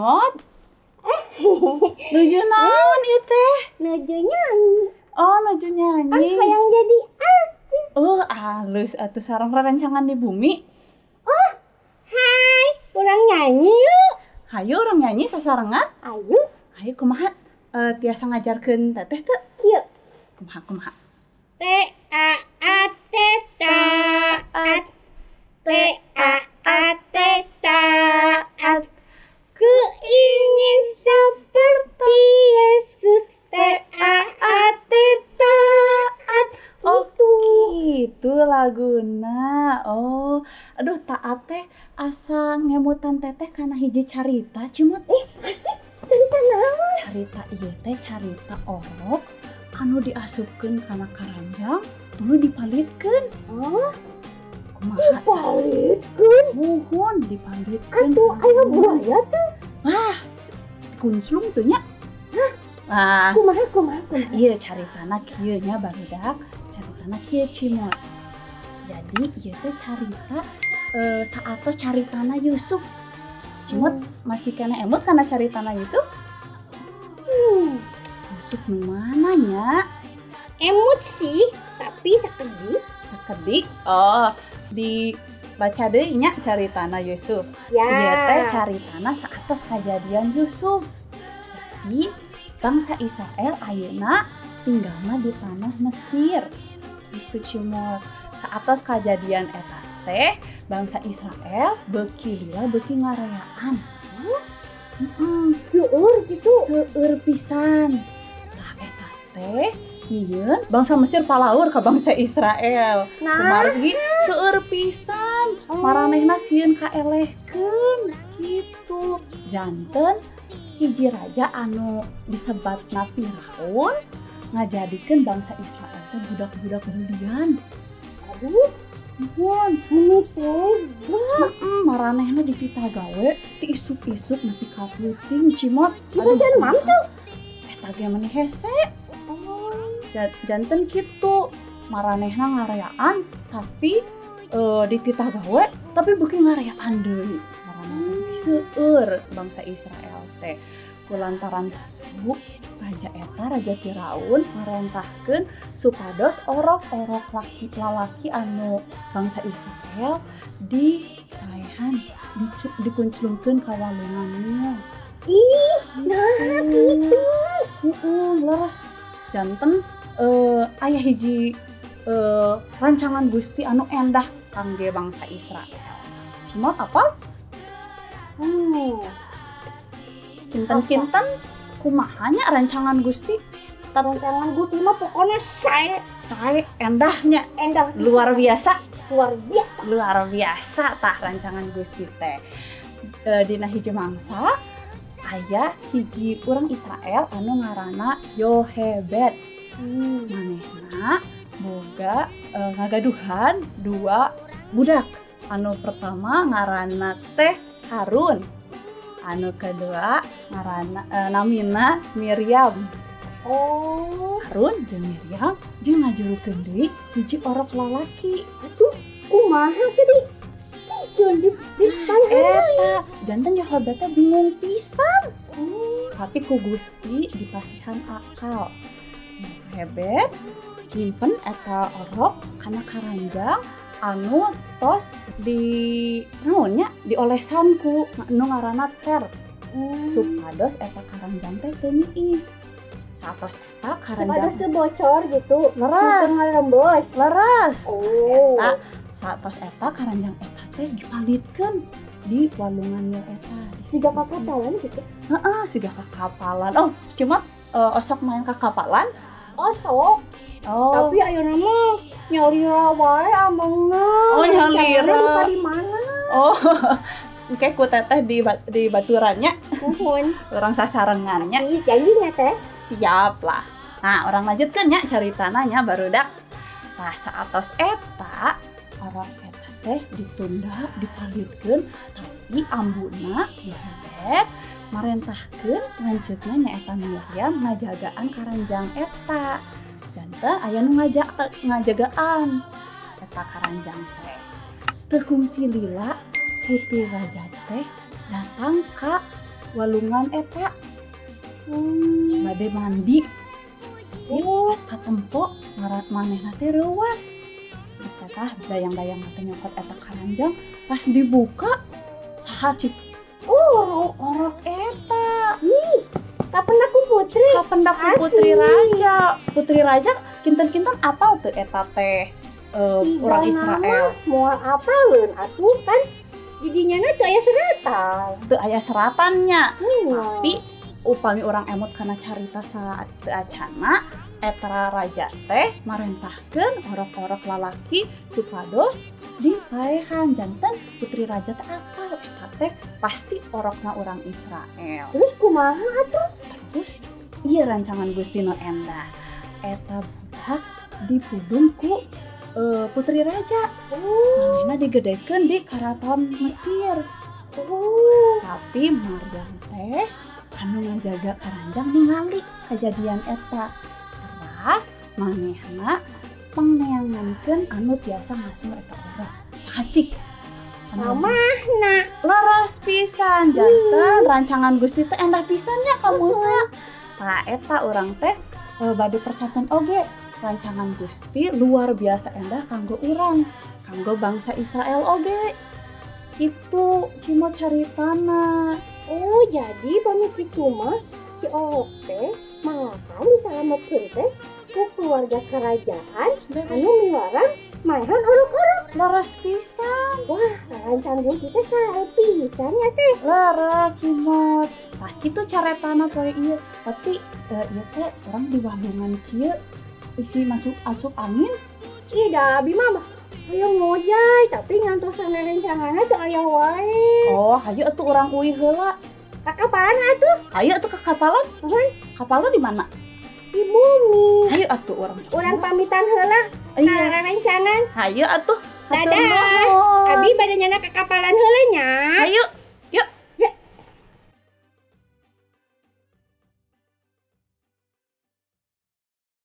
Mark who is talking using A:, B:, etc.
A: Cimot. Nuju naon ieu teh?
B: Nuju nyanyi.
A: Oh, nuju nyanyi.
B: Kan hayang jadi artis.
A: Oh, alus atuh sareng rerencangan di bumi.
B: Oh, hai, urang nyanyi yuk.
A: Hayu urang nyanyi sasarengan.
B: Ayo.
A: Ayo kumaha? Tiasa ngajarkeun teteh teu?
B: Kieu.
A: Kumaha kumaha?
B: T A A T taat. T A A T taat. Ku ingin seperti Yesus. T A A T taat.
A: Oh, gitu laguna. Oh, aduh taat teh asa ngemutan teteh kana hiji carita Cimot.
B: Asik, carita naon?
A: Carita ieu teh carita orok anu diasupkeun kana karanjang tuluy dipalitkeun.
B: Oh,
A: kumaha?
B: Dipalitkeun?
A: Muhun dipalitkeun.
B: Atuh aya buaya teh.
A: Wah, kunclung teu nya. Hah? Nah,
B: kumaha kumaha kumaha?
A: Ieu caritana kieu nya barudak. Caritana kieu Cimot. Jadi ieu teh carita saatos caritana Yusuf. Cimot masih kena emut kana caritana Yusuf? Yusuf nu mana nya?
B: Emut sih, tapi sakedik.
A: Sakedik? Oh, dibaca deui nya caritana Yusuf.
B: Ya.
A: Ieu teh caritana saatos kajadian Yusuf. Jadi bangsa Israel ayeuna tinggalna di tanah Mesir. Itu Cimot. Saatos kajadian eta teh bangsa Israel beuki lila beuki ngareaan.
B: Seueur gitu.
A: Seueur pisan. Tah eta teh nyieun bangsa Mesir palaur ka bangsa Israel.
B: Nah,
A: kumargi seueur pisan. Maranehna sieun kaelehkeun kitu. Janten hiji raja anu disebatna Firaun ngajadikeun bangsa Israel teh budak-budak bulian.
B: Aduh,
A: nuhun,
B: meni tega.
A: Maranehna dititah gawe ti isuk-isuk nepi ka peuting Cimot.
B: Dipasihan manteu.
A: Eta ge meni hese. Janten kitu maranehna ngareaan tapi dititah gawe tapi beuki ngareaan deui. Maranehna seueur bangsa Israel teh. Kulantaran kitu raja eta Raja Firaun marentahkeun supados orok-orok laki lalaki anu bangsa Israel dipaehan, dikunclungkeun ka walungan Nil.
B: Ih, nah kitu.
A: Heeh, leres. Janten aya hiji rancangan Gusti anu endah kangge bangsa Israel. Cimot apa? Kinten-kinten kumahanya rancangan Gusti?
B: Rancangan Gusti mah pokoknya sae
A: endahnya.
B: Endah.
A: Luar biasa.
B: Luar biasa.
A: Luar biasa tah rancangan Gusti teh. Dina hiji mangsa aya hiji urang Israel anu ngaranna Yohebed. Manehna boga ngagaduhan dua budak. Anu pertama ngaranna teh Harun. Anu kedua ngaranna namina Miriam.
B: Oh,
A: Harun jeung Miriam jeung ngajurukeun deui hiji orok lalaki.
B: Atuh kumaha tadi? Pijeun di
A: eta janten Yohebed teh bingung pisan. Tapi ku Gusti dipasihan akal. Yohebed nyimpen eta orok kana karanjang anu tos di naonnya diolesan ku nu ngaranna ter. Supados eta karanjang teh teu miis. Satos eta karanjang
B: supados teu bocor gitu.
A: Leres.
B: Teu ngarembos.
A: Leres.
B: Oh.
A: Eta satos eta karanjang eta teh dipalitkeun di walungan Nil eta.
B: Siga kakapalan gitu.
A: Heeh, siga kakapalan. Oh, cuma osok main kakapalan?
B: Osok.
A: Oh.
B: Tapi ayeuna mah nyalira wae amangna.
A: Oh, nyalira.
B: Lupa di mana?
A: Oh. Engke ku teteh di baturannya.
B: Nuhun.
A: Urang sasarengannya.
B: Ih, janjinya teh.
A: Siap lah. Nah, urang lanjutkeun nya caritana nya barudak. Tah saatos eta orok eta teh ditunda, dipalitkeun, tapi ambuna Yohebed marentahkeun lanceukna nyaeta Miriam ngajagaan karanjang eta. Janten aya nu ngajagaan eta karanjang teh. Teu kungsi lila putri raja teh datang ka walungan eta. Bade mandi. Pas katempo manehna teh reuwas. Tah dayang-dayang teh nyokot eta karanjang, pas dibuka saha cik? Orok eta.
B: Ih, kapendak ku putri.
A: Kapendak ku putri raja. Putri raja kinten-kinten apal teu eta teh orang Israel.
B: Moal apaleun atuh kan didinya na teu aya seratan.
A: Teu aya seratannya. Tapi upami urang emut kana carita teu acana eta raja teh marentahkeun orok-orok lalaki supados dipaehan janten putri raja teh apal eta teh pasti orokna orang Israel.
B: Terus kumaha atuh?
A: Terus ieu rancangan Gusti nu endah. Eta budak dipudung ku putri raja. Manehna digedekeun di karaton Mesir. Tapi Maryam teh anu ngajaga karanjang ningali kejadian eta. Teras manehna pangneangankeun anu tiasa ngasuh eta orok. Saha cik?
B: Mamahna.
A: Leres pisan janten rancangan Gusti teh endah pisan nya ka Musa. Tah eta urang teh bade percanten oge. Rancangan Gusti luar biasa endah kanggo urang, kanggo bangsa Israel oge. Itu cimo caritana.
B: Oh, jadi pami kitu mah si orok teh malahan disalametkeun teh ku keluarga kerajaan anu miwarang maehan orok-orok.
A: Leres pisan.
B: Wah, rancangan Gusti teh sae pisan ya teh.
A: Leres cimot. Tah kitu caretana poe ieu. Tapi ieu teh urang di walungan kieu isi masuk asup angin.
B: Ih, da abi mah ayo ngojay tapi ngantosan rencanganna teu aya wae.
A: Oh, hayu atuh urang uih heula.
B: Ka kapalan atuh.
A: Hayu atuh ke kapalan. Kapalna di mana?
B: Di bumi.
A: Hayu atuh urang.
B: Urang pamitan heula. Ka rencangan.
A: Hayu atuh.
B: Dadah. Abi bade nyana ka kapalan heula nya.
A: Hayu.